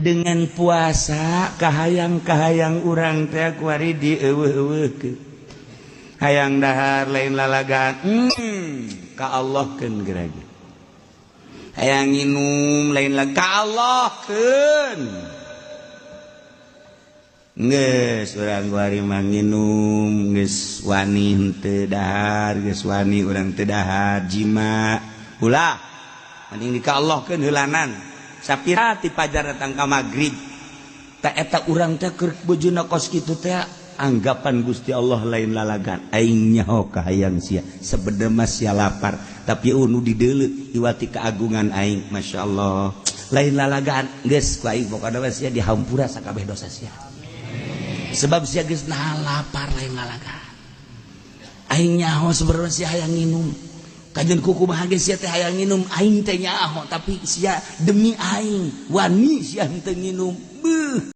Dengan puasa kahayang-kahayang urang teh kuari dieuweuh-euweuhkeun. Hayang dahar lain lalagaan, ka Allah keun gerage. Hayang nginum lain lagi, ka Allah keun. Geus urang kuari mah nginum geus wani henteu dahar, geus wani urang teu dahar, jima ulah, mending di ka Allah keun heulanan. Sapira ti pajar datang ka magrib tak eta urang teh keur bojona kos kitu teh, anggapan Gusti Allah lain lalagan. Aing nyaho kahayang sia, sebenarnya sia lapar, tapi unu dideuleu iwati keagungan aing. Masya Allah, lain lalagan. Geus ku aing pokona mah sia dihampura sakabeh dosa sia, sebab sia geus nahan lapar lain lalagan. Aing nyaho sebenarnya sia hayang nginum, kajian kuku bahagia sia teh hayang nginum. Aing teh nyaho, tapi sia demi aing wani sia henteu nginum. Beuh.